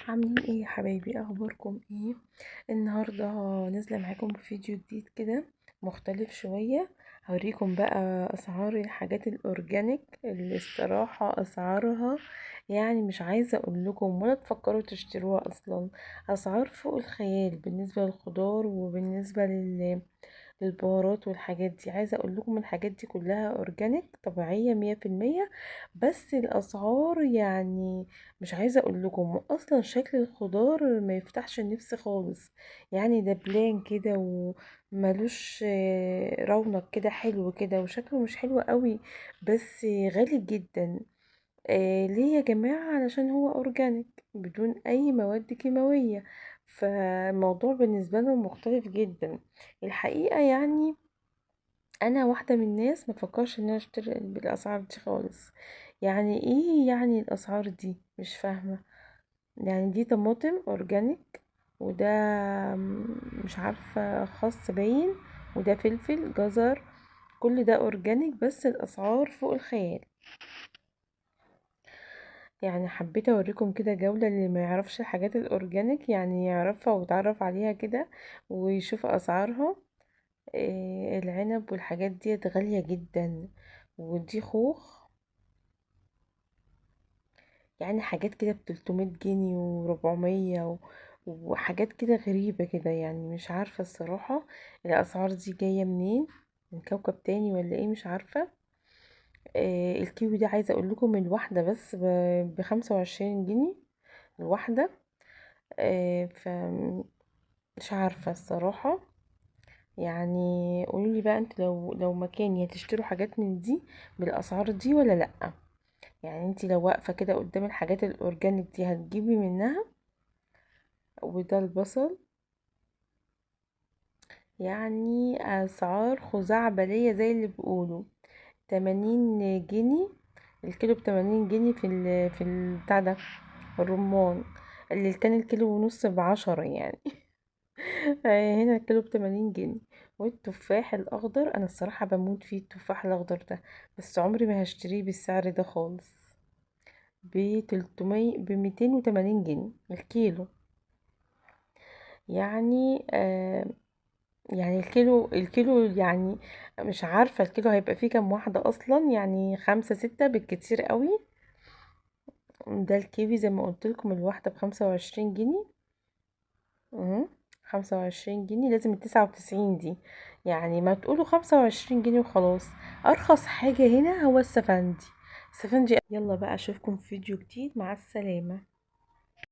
عاملين ايه يا حبايبي؟ اخباركم ايه؟ النهارده نازله معاكم بفيديو جديد كده مختلف شوية. هوريكم بقى اسعار الحاجات ال organic اللي الصراحة اسعارها يعني مش عايزه اقول لكم ولا تفكروا تشتروها اصلا. اسعار فوق الخيال بالنسبة للخضار وبالنسبة للبهارات والحاجات دي. عايزه اقول لكم الحاجات دي كلها organic طبيعية 100%، بس الاسعار يعني مش عايزه اقول لكم. اصلا شكل الخضار ما يفتحش النفس خالص، يعني دبلان كده وملوش رونق كده حلو كده، وشكله مش حلو قوي، بس غالي جدا. ليه يا جماعة؟ علشان هو organic بدون اي مواد كيماوية، فالموضوع بالنسبة لهم مختلف جدا الحقيقة. يعني انا واحدة من الناس ما فكرش ان انا اشتري بالاسعار دي خالص. يعني ايه يعني الاسعار دي؟ مش فاهمة. يعني دي طماطم organic، وده مش عارفة خس باين، وده فلفل، جزر، كل ده organic، بس الاسعار فوق الخيال. يعني حبيت اوريكم كده جولة اللي ما يعرفش الحاجات ال organic يعني يعرفها ويتعرف عليها كده ويشوف اسعارها. العنب والحاجات دي غالية جدا، ودي خوخ، يعني حاجات كده بتلتمية جنيه وربعمية وحاجات كده غريبة كده. يعني مش عارفة الصراحة الأسعار دي جاية منين، من كوكب تاني ولا ايه؟ مش عارفة. الكيوي ده عايزة اقول لكم الواحدة بس ب25 جنيه الواحدة. ف مش عارفة الصراحة. يعني قولوا لي بقى انتوا لو مكاني هتشتروا حاجات من دي بالاسعار دي ولا لا؟ يعني انت لو واقفة كده قدام الحاجات ال organic دي هتجيبي منها؟ وده البصل، يعني اسعار خزعبليه زي اللي بيقولوا. 80 جنيه الكيلو، ب80 جنيه في في البتاع ده الرمان اللي كان الكيلو ونص ب10 يعني. هنا الكيلو ب80 جنيه. والتفاح الاخضر انا الصراحة بموت فيه التفاح الاخضر ده، بس عمري ما هشتريه بالسعر ده خالص، بتلتمية، بميتين وتمانين جنيه الكيلو. يعني الكيلو يعني مش عارفة الكيلو هيبقى فيه كام واحدة أصلا، يعني 5 6 بالكتير قوي. ده الكيوي زي ما قلت لكم الواحدة ب25 جنيه. 25 جنيه، لازم 99 دي، يعني ما تقولوا 25 جنيه وخلاص. أرخص حاجة هنا هو السفندي. السفندي. يلا بقى أشوفكم في فيديو جديد، مع السلامة.